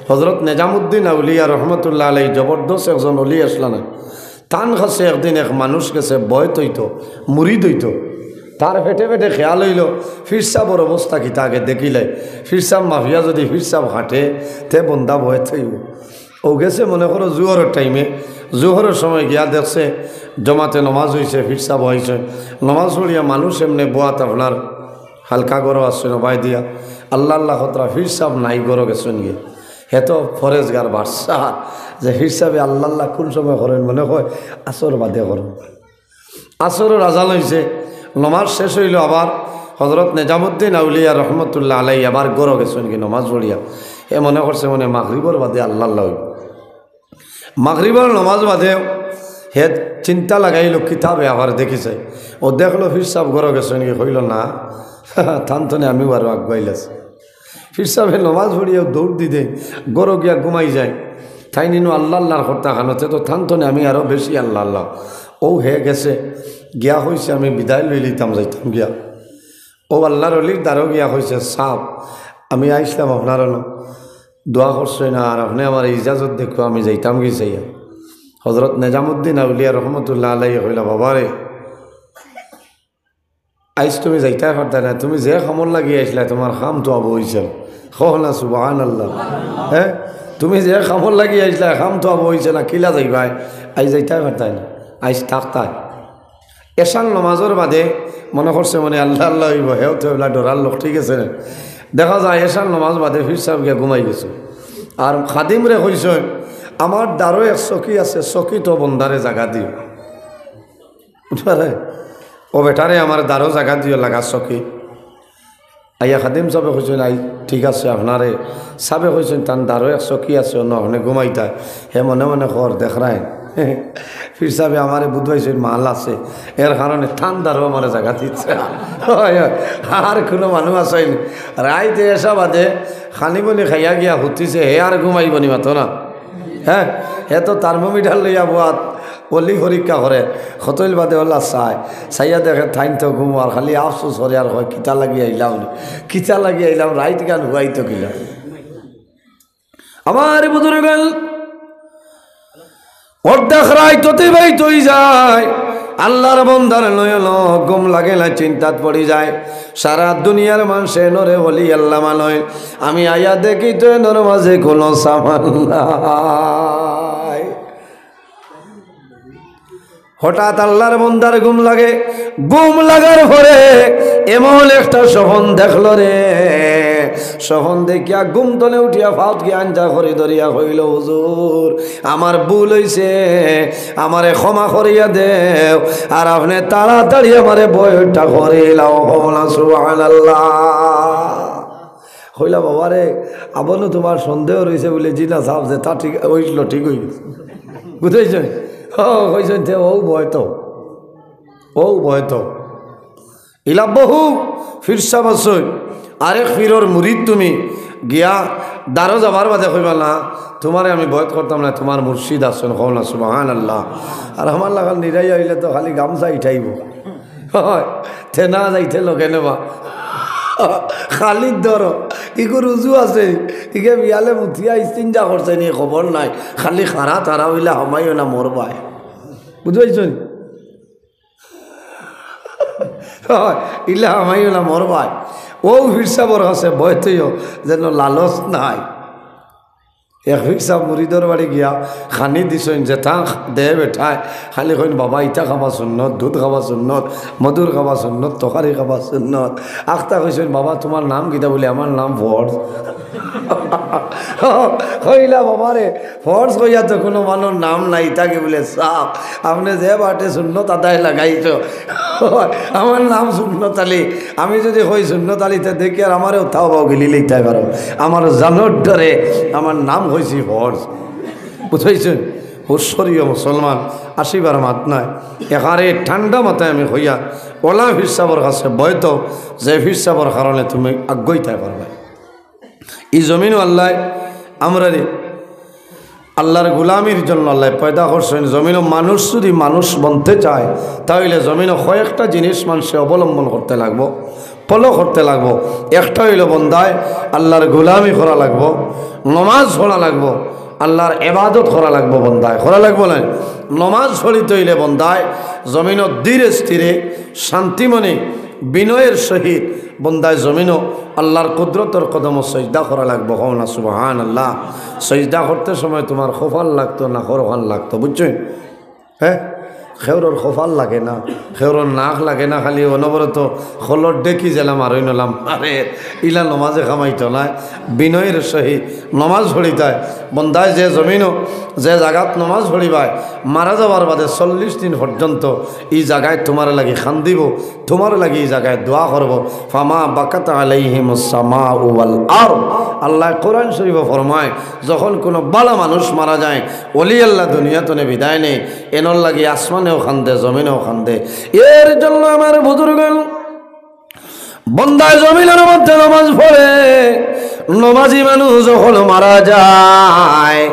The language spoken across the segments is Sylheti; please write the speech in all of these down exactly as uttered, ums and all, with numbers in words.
হজরত নিজামুদ্দিন আউলিয়া রহমতুল্লাহ আলাই জবরদস্ত একজন অলি আছলা না। তান কাছে একদিন এক মানুষ গেছে, বয়ত অইতো, মুরিদ অইতো। তার পেটে পেটে খেয়াল অইলো, পীর সাবর অবস্থা কিতা আগে দেখিলাই। পীর সাব মাফিয়া যুদি পীর সাব খাটে, তে বন্দা বয়ত অইবো। অউ গেছে মনে করো জুহরর টাইমে, জুহরর সময় গিয়া দেখছে জমাতে নমাজ অইছে, পীর সাব আইছইন। নমাজ পড়িয়া মানুষ এমনে বওয়াত আপনার হালকা ঘরো আছইন, অবায় দিয়া আল্লাহ আল্লাহ করতরা, পীর সাব নাই, ঘরো গেছইন গিয়া। হে তো পরেজগার বাদশা, যে পীর সাবে আল্লাহ আল্লাহ কুন সময় করইন, মনে কয় আসর বাদে করইন। আসরর আজান অইছে, নমাজ শেষ অইলো, আবার হজরত নিজামুদ্দিন আউলিয়া রহমতুল্লাহ আলাই আবার ঘরো গেছইন গি নমাজ পড়িয়া। হে মনে করছে মনে মাগরিবর বাদে আল্লাহ আল্লাহ অইবো। মাগরিবর নমাজ বাদে হে চিন্তা লাগাইলো, কিতা বেয়াপার দেখি চাই। অউ দেখলো পীর সাব ঘরো গেছইন গি, কইলো না, তান থনে আমিও আরো আগুয়াইল আছি। পীর সাবে নমাজ পড়িয়া দৌড় দি দেইন, ঘরো গিয়া ঘুমাই যাইন। তাইন ইনো আল্লাহ আল্লাহর করতা খানো, তে তো তান থনে আমি আরো বেশি আল্লাহ আল্লাহ। অউ হে গেছে, গিয়া কইছে আমি বিদায় লইলিতাম, যাইতাম গিয়া। অউ আল্লাহর অলির দ্বারো গিয়া কইছে, সাব, আমি আইছলাম আপনার অনো, দোয়া করছইন না, আর আপনে আমারে ইজাজত দেউক্কা, আমি যাইতাম গি চাইয়া। হজরত নিজামুদ্দিন আউলিয়া রহমতুল্লাহ আলাইহি কইলা, বাবারে, আইজ তুমি যাইতায় পারতায় না, তুমি যে কামর লাগি আইছলায়, তুমার কাম তো আবো অইছে না। কও না সুবহানাল্লাহ। হে, তুমি যে কামর লাগি আইছলায়, কাম তো আবো অইছে না, কিলা যাইবায়? আইজ যাইতায় পারতায় না, আইজ থাকতায়। এশার নমাজর বাদে মনে করছে মনে আল্লাহ আল্লাহ অইবো, হেও তো এবলা ডরার লোক, ঠিক আছে না? দেখা যায় এশার নমাজ বাদে পীর সাব গিয়া ঘুমাই গেছে। আর খাদিমরে কইছইন, আমার দ্বারো এক চকি আছে, চকিত বন্দারে জাগা দিও। বুঝতে পারে? ও বেটারে আমার দ্বারো জাগা দিও, লাগা চকি। আইয়া খাদিম সাবে কইছইন, আই, ঠিক আছে, আপনারে সাবে কইছইন, তান দ্বারো এক চকি আছে, অনো আপনে ঘুমাইতায়। হে মনে মনে কর, দেখরায়। পীর সাবে আমারে বুঝাইছইন, মাল আছে, এর কারণে তান দ্বারো আমারে জাগা দিছে। অয়, অয়, আর কুনু মানুষ আছইন? রাইত এশা বাদে খানি বনি খাইয়া গিয়া হুতিছে, হে আর ঘুমাইবো নি, মাতো না। হে, হে তো thermometer লইয়া বওয়াত, অলি পরীক্ষা করে, কতইল বাদে অলা চায়, চাইয়া দেখে তাইন তো ঘুমো, আর খালি আফসোস করে আর কয়, কিতা লাগি আইলাম, কিতা লাগি আইলাম, রাইত গান হুয়াইতো কিলা। আমার বুজুর্গ, অর্ধেক রাইত অতিবাহিত অই যায়, আল্লাহর বন্দার নয়ন ঘুম লাগে না, চিন্তাত পড়ি যায়। সারা দুনিয়ার মানষে এনরে অলি আল্লাহ মানইন, আমি আইয়া দেখি তো এনর মাঝে কুনু সামান নাই। হঠাৎ আল্লাহর বন্দার ঘুম লাগে, ঘুম লাগার পরে এমন একটা স্বপন দেখলো রে, স্বপন দেখিয়া ঘুম তনে উঠিয়া ফাউত গিয়া আঞ্জা করি ধরিয়া কইলো, হুজুর, আমার ভুল অইছে, আমারে ক্ষমা করিয়া দেও, আর আপনে তাড়াতাড়ি আমারে বয়সটা করিলাও। কও না সুবহানাল্লাহ। কইলা, বাবারে, আবনো তুমার সন্দেহ রইছে বুলে, জি না সাব, যেতা ঠিক অইছিল, ঠিক অই গেছে। বুঝাইছইন? ও, কইছইন, তে অউ বয়তো, অউ বয়তো। ইলা বহু পীর সাব আছইন, আরেক পীরর মুরিদ তুমি, গিয়া দ্বারো যাবার বাদে কইবা না, তুমারে আমি বয়ত করতাম না, তুমার মুর্শিদ আছইন, কও না সুবহানাল্লাহ। আর আমার লাখান নিরাই আইলে তো খালি গামছা ইঠাইবো। অয়, তে না যাইতে লগে নেবা। খালি ধরো, ইগু রুজু আছে, ইগে বিয়ালে মুতিয়া ইস্তিঞ্জা করছে নি, খবর নাই। খালি খাড়া তারা অইলা হামাইও না মরবায়। বুঝি পাইছো নি? অয়, ইলা হামাইও না মরবায়। অউ পীর সাবর কাছে বয়ত অইও, যেন লালচ নাই। এক পীর সাব মুরিদর বাড়ি গিয়া খানি দিছইন, যেতা দে বেটায়, খালি কইন, "বাবা, ইতা খাবা সুন্নত, দুধ খাবা সুন্নত, মধুর খাবা সুন্নত, তরকারি খাবা সুন্নত।" আখতা কইছইন, "বাবা, তুমার নাম কিতা?" বুলে, "আমার নাম ফরজ।" কইলা, "বাবারে, ফরজ কইয়া তো কুনু মানুর নাম নাই, ইতা কিতা?" বুলে, "সাব, আপনে যে বাটে সুন্নত আদায় লাগাইছো, আমার নাম সুন্নত আলী।" আমি যুদি কই সুন্নত আলী, তে দেখি আর আমারে উঠাও বাও গিলি লইতায় পারো। আমার জানর ডরে আমার নাম কইছি ফরজ। বুঝাইছইন? হুশরিও মুসলমান, আসিবার মাত নাই। এখানে ঠান্ডা মাথায় আমি কইয়া, অলা পীর সাবর কাছে বয়ত, যে পীর সাবর কারণে তুমি আগুয়াইতায় পারবায়। ই জমিনো আল্লায় আমরারে আল্লাহর গোলামির জন্য আল্লায় পয়দা করছইন। জমিনো মানুষ যুদি মানুষ বনতে চায়, তাইলে জমিনো কয়েকটা জিনিস মানষে অবলম্বন করতে লাগবো। ফলো করতে লাগবো। একটা অইলো বন্দায় আল্লাহর গোলামি করা লাগবো, নমাজ পড়া লাগবো, আল্লাহর ইবাদত করা লাগবো, বন্দায় করা লাগবো না? নমাজ পড়িতে অইলে বন্দায় জমিনো ধীরে স্থিরে শান্তিমনে বিনয়ের সহিত বন্দায় জমিনো আল্লাহর কুদরতর কদমো সজদা করা লাগবো। কও না সুবহানাল্লাহ। সজদা করতে সময় তুমার কপাল লাগতো না, হরখান লাগতো, বুঝছো? হ্যাঁ, কেউরর কপাল লাগে না, কেউরর নাক লাগে না, খালি অনবরত কলর ডেকি জেলা মারই নলাম। আরে, ইলা নমাজে কামাইতো নায়, বিনয়ের সহিত নমাজ পড়িতায়। বন্দায় যে জমিনো, যে জাগাত নমাজ পড়িবায়, মারা যাওয়ার বাদে চল্লিশ দিন পর্যন্ত ই জাগায় তুমার লাগি কান্দিবো, তুমার লাগি ই জাগায় দোয়া করবো। ফামা বাকাত আলাইহিমুস সামাউ ওয়াল আরদ। আল্লায় কোরআন শরীফো ফরমায়, যখন কোনো বালা মানুষ মারা যায়, ওলি আল্লাহ দুনিয়া তনে বিদায় নেয়, এনর লাগি আসমানেও কান্দে, জমিনেও কান্দে। এর জন্য আমার বুজুর্গান, বন্দায় জমিনর মধ্যে নমাজ পড়ে, নমাজি মানুষ যখন মারা যায়,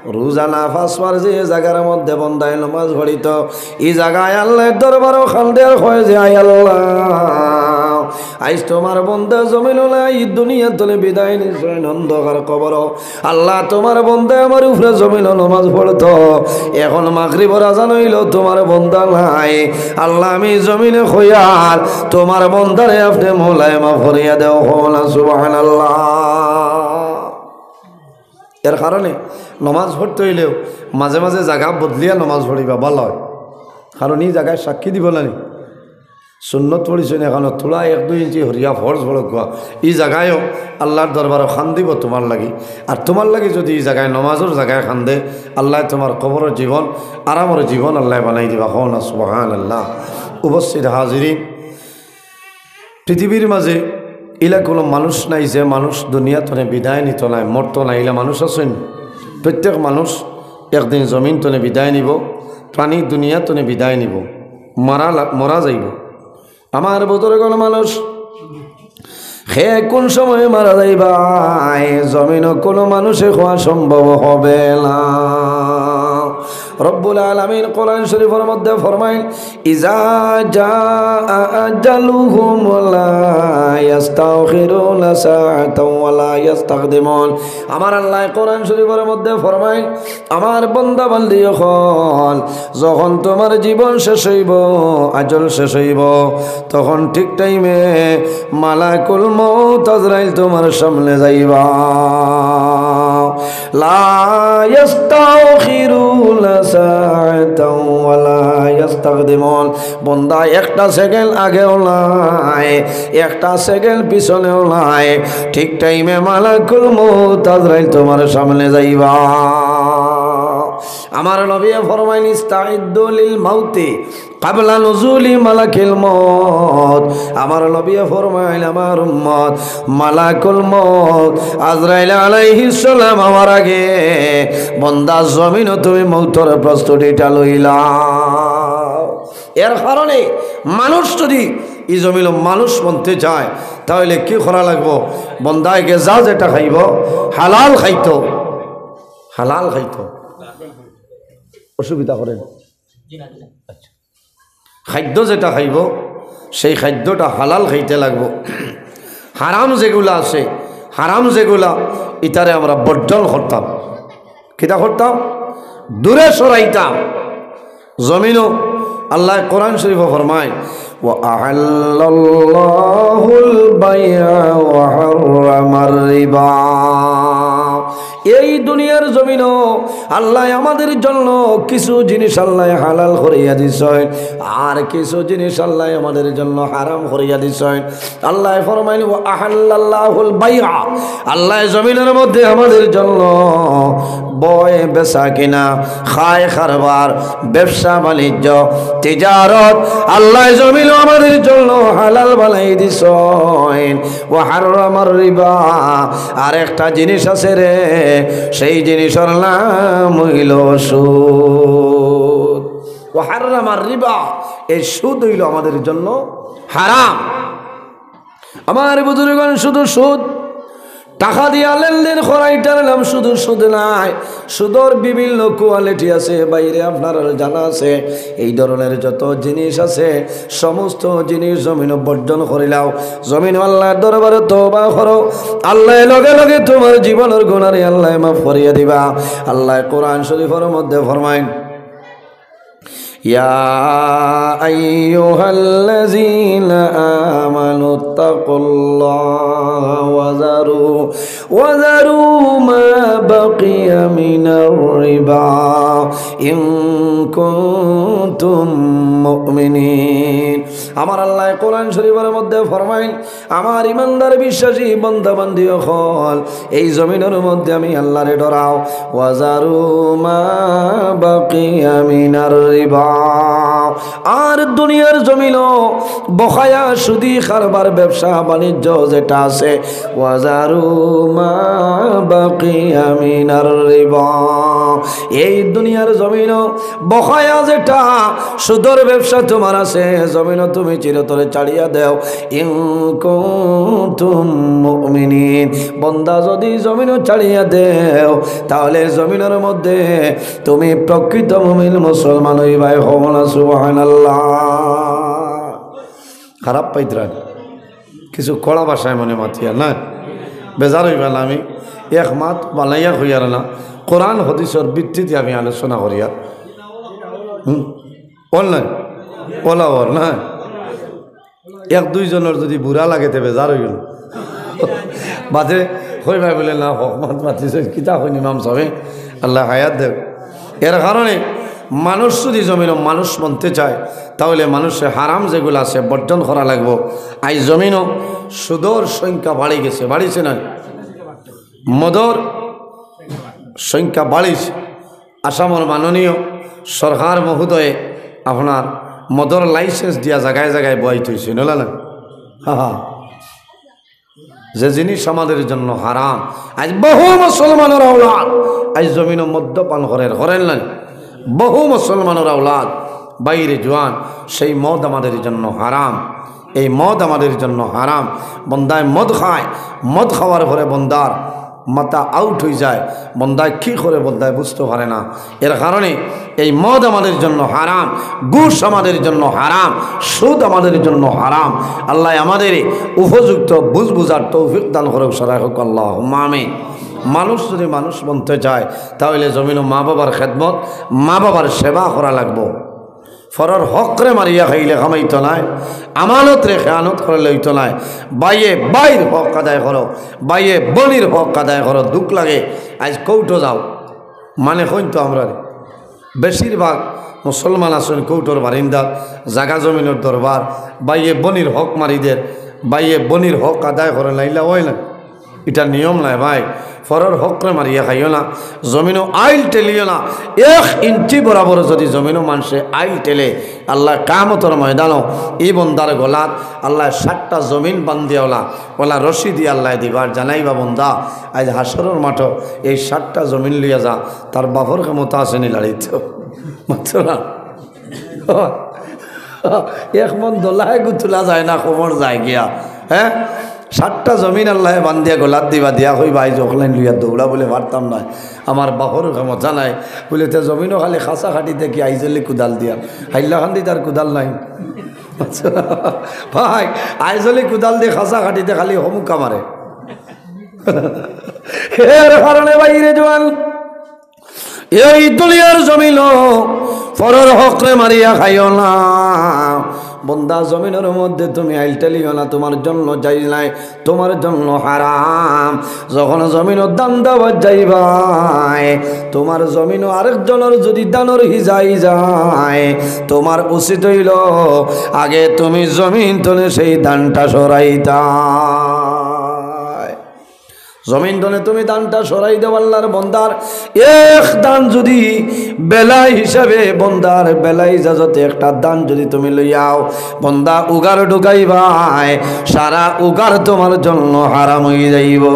রোজানা পাঁচ ওয়াক্ত যে জাগার মধ্যে বন্দায় নমাজ পড়িতো, ই জাগায় আল্লাহর দরবারো কান্দে আর কয় যে, "আয় আল্লাহ, আইজ তুমার বন্দা জমিনো নাই, দুনিয়া তনে বিদায় নিছইন, অন্ধকার কবরো। আল্লাহ, তুমার বন্দা আমার উপরে জমিনো নমাজ পড়তো, এখন মাগরিবর আজান অইলো, তুমার বন্দা নাই। আল্লাহ, আমি জমিনে কইয়ার তুমার বন্দারে আপনে মওলায় মাফ করিয়া দেও।" কও না সুবহানাল্লাহ। এর কারণে নমাজ পড়তে অইলেও মাঝে মাঝে জাগা বদলিয়া নমাজ পড়িবা, ভালা অয়। কারণ ই জাগায় সাক্ষী দিবো না নি? সুন্নত পড়িছো না, এখন থুড়া এক দুই ইঞ্চি হরিয়া ফরজ পড়ো গুয়া। ই জাগায়ও আল্লাহর দরবারো কান্দিবো তুমার লাগি, আর তুমার লাগি যদি ই জাগায় নমাজর জাগায় কান্দে, আল্লায় তুমার কবরর জীবন আরামর জীবন আল্লায় বানাই দিবা। কও না সুবহানাল্লাহ। উপস্থিত হাজিরিন, পৃথিবীর মাঝে ইলা কোনো মানুষ নাই যে মানুষ দুনিয়া তনে বিদায় নিতো নায়, মরতো নায়, ইলা মানুষ আছইন? প্রত্যেক মানুষ একদিন জমিন তনে বিদায় নিবো, প্রাণী দুনিয়া তনে বিদায় নিবো, মারা লা-, মরা যাইবো। আমার বুজুর্গান, মানুষ কে কোন সময় মারা যাইবা, এ জমিনো কোনো মানুষে কওয়া সম্ভব হবে না। রব্বুল আলামিন কোরআন শরীফর মধ্যে ফরমাইন, "ইজা জাআ আজালুহুম লা ইয়াস্তাখিরুনা সাআতাও ওয়া লা ইয়াস্তাকদিমুন।" আমার আল্লায় কোরআন শরীফর মধ্যে ফরমাইন, আমার বন্দা বান্দি অকল, যখন তুমার জীবন শেষ অইবো, আজল শেষ অইবো, তখন ঠিক টাইমে মালাকুল মউত আজরাইল তুমার সামনে যাইবা। লা ইয়াস্তাখিরুনা সাআতাও ওয়া লা ইয়াস্তাকদিমুন। বন্দা একটা সেকেন্ড আগেও নাই, একটা সেকেন্ড পিছনেও নাই, ঠিক টাইমে মালাকুল মউত আজরাইল তুমার সামনে যাইবা। আমার নবীয়ে ফরমাইন, "ইস্তাইদ্দু লিল মাউতি কাবলা নুজুলি মালাকিল মউত।" আমার নবীয়ে ফরমাইন, আমার উম্মত, মালাকুল মউত আজরাইল আলাইহিস সালাম আওয়ার আগে বন্দা জমিনো তুমি মউতর প্রস্তুতিটা লইলাও। এর কারণে মানুষ যদি ই জমিনো মানুষ বনতে চায়, তাহলে কি করা লাগবো? বন্দায় গেজা যেটা খাইবো, হালাল খাইতো, হালাল খাইতো। অসুবিধা করে না? আচ্ছা। খাদ্য যেটা খাইবো, সেই খাদ্যটা হালাল খাইতে লাগবো। হারাম যেগুলা আছে, হারাম যেগুলা, ইতারে আমরা বর্জন করতাম। কিতা করতাম? দূরে সরাইতাম। জমিনো আল্লায় কোরআন শরীফো ফরমায়, "ওয়া আহাল্লাল্লাহুল বাইআ ওয়া হাররামার রিবা।" এই দুনিয়ার জমিনো আল্লায় আমাদের জন্য কিছু জিনিস আল্লায় হালাল করিয়া দিছইন, আর কিছু জিনিস আল্লায় আমাদের জন্য হারাম করিয়া দিছইন। আল্লায় ফরমাইন, "ওয়া আহাল্লাল্লাহুল বাইআ।" আল্লায় জমিনর মধ্যে আমাদের জন্য বয় বেচা কিনা, খায় কারবার, ব্যবসা বাণিজ্য, তিজারত, আল্লায় জমিনো আমাদের জন্য হালাল বানাই দিছইন। "ওয়া হাররামার রিবা।" আর একটা জিনিস আছে রে, সেই জিনিসর নাম অইলো সুদ। "ওয়া হাররামার রিবা", এই সুদ অইলো আমাদের জন্য হারাম। আমার বুজুর্গণ, শুধু সুদ, টাকা দিয়া লেনদেন করা, ইটার নাম শুধু সুদ নায়। সুদর বিভিন্ন কোয়ালিটি আছে, বাইরে আপনারার জানা আছে। এই ধরনের যত জিনিস আছে, সমস্ত জিনিস জমিনো বর্জন করিলাও। জমিনো আল্লাহর দরবারে তওবা করো, আল্লায় লগে লগে তুমার জীবনর গুনারে আল্লায় মাফ করিয়া দিবা। আল্লায় কোরআন শরীফর মধ্যে ফরমাইন, يا أيها الذين آمنوا اتقوا الله وذروا، وذروا ما بقي من الربا إن كنتم مؤمنين। আমার আল্লায় কোরআন শরীফর মধ্যে ফরমাইন, আমার ইমানদার বিশ্বাসী বান্দা বান্দি অকল, এই জমিনর মধ্যে আমি আল্লারে ডরাও। وذروا ما بقي من الربا। আর দুনিয়ার জমিনো বকায়া সুদি কারবার, ব্যবসা বাণিজ্য যেটা আছে, وذروا ما بقي من الربا। এই দুনিয়ার জমিনো বকায়া যেটা সুদর ব্যবসা তুমার আছে, জমিনো তুমি চিরতরে ছাড়িয়া দেও। إن كنتم مؤمنين। বন্দা, যদি জমিনো ছাড়িয়া দেও, তাহলে জমিনর মধ্যে তুমি প্রকৃত মুমিন মুসলমান অইবায়। কও না সুবহানাল্লাহ। খারাপ পাইতরা নি? কিছু কড়া ভাষায় মনে মাতিয়া না, বেজার অইবা না। আমি এক মাত বানাইয়া কইয়ার না, কোরআন হাদিসর ভিত্তিতে আমি আলোচনা করিয়ার। হুম, অর না, অলা অর না। এক দুইজনর যদি বুরা লাগে, তে বেজার অইও না। বাদে কইবায় বুলে, "না, হক মাত মাতিছইন, কিতা কইন ইমাম সাবে, আল্লায় হায়াত দেউক।" এর কারণে মানুষ যদি জমিনো মানুষ বনতে চায়, তাহলে মানুষে হারাম যেগুলা আছে বর্জন করা লাগবো। আইজ জমিনো সুদর সংখ্যা বাড়ি গেছে, বাড়িছে না? মদর সংখ্যা বাড়িছে। আসামর মাননীয় সরকার মহোদয়ে আপনার মদর লাইসেন্স দিয়া জাগায় জাগায় বওয়াই থইছে, নলা না? হা হা। যে জিনিস আমাদের জন্য হারাম, আইজ বহু মুসলমানর আওলাদ আইজ জমিনো মদ্যপান করের, করের না? বহু মুসলমানর আওলাদ, বাইরে জোয়ান, সেই মদ আমাদের জন্য হারাম। এই মদ আমাদের জন্য হারাম। বন্দায় মদ খায়, মদ খাওয়ার পরে বন্দার মাথা আউট অইযায়, বন্দায় কি করে বন্দায় বুঝতে পারে না। এর কারণে এই মদ আমাদের জন্য হারাম, ঘুষ আমাদের জন্য হারাম, সুদ আমাদের জন্য হারাম। আল্লায় আমাদের উপযুক্ত বুঝ বুঝার তৌফিক দান করুক, সরাই হোক, আল্লাহুম্মা আমিন। মানুষ যদি মানুষ বনতে চায়, তাহলে জমিনো মা বাবার খেদমত, মা বাবার সেবা করা লাগবো। পরর হকরে মারিয়া খাইলে কামাইতো নায়, আমানতরে খেয়ানত করলে অইতো নায়। ভাইয়ে ভাইর হক আদায় করো, ভাইয়ে বনির হক আদায় করো। দুখ লাগে, আইজ কোর্টো যাও, মানে কইন তো আমরারে, বেশিরভাগ মুসলমান আছইন কোর্টর বারিন্দাত, জাগা জমিনর দরবার, ভাইয়ে বনির হক মারি দের, ভাইয়ে বনির হক আদায় করে নাইলা অয় না। ইটা নিয়ম নায় ভাই, পরর হকরে মারিয়া খাইও না, জমিনো আইল ঠেলিও না, এক ইঞ্চি বরাবর যদি জমিনো মানষে আইল ঠেলে, আল্লায় কিয়ামতর ময়দানো ই বন্দার গলাত আল্লায় সাতটা জমিন বান্দিয়া অলা, অলা রশি দি আল্লায় দিবার, জানাইবা, বন্দা, আইজ হাশরর মাঠো এই সাতটা জমিন লইয়া যা, তার বাপর ক্ষমতা আছে নি লাড়িত? মাতরা। এক মন দোলায় গু তুলা যায় না, কোমর যায় গিয়া। হ্যাঁ, সাতটা জমিন আল্লায় বান্দিয়া গলাত দিবা, দিয়া কইবা, "আইজ অকলাইন লইয়া দৌড়া বুলে পারতাম নায়, আমার বাপর ক্ষমতা নাই।" বুলে, "তে জমিনো খালি খাসা কাটিতে কি আইজলি কুদাল দিয়া? হাইলাকান্দিত আর কুদাল নাই।" ভাই, আইজলি কুদাল দি খাসা কাটিতে খালি হমুকা মারে। এর কারণে বাইরে জোয়ান, এই দুনিয়ার জমিনো পরর হকরে মারিয়া খাইও না। বন্দা, জমিনর মধ্যে তুমি আইল ঠেলিও না, তুমার জন্য জায়েজ নায়, তুমার জন্য হারাম। যখন জমিনো ধান দাওয়াত যাইবায়, তুমার জমিনো আরেকজনর যদি ধানর হিজাই যায়, তুমার উচিত অইলো আগে তুমি জমিন তনে সেই ধানটা সরাইতায়। জমিন তনে তুমি ধানটা সরাই দেও। আল্লার বন্দার এক ধান যদি বেলাই হিসাবে, বন্দার বেলাই ইজাজতে একটা ধান যদি তুমি লইয়াও, বন্দা উগার ঢুকাইবায়, সারা উগার তুমার জন্য হারাম অই যাইবো।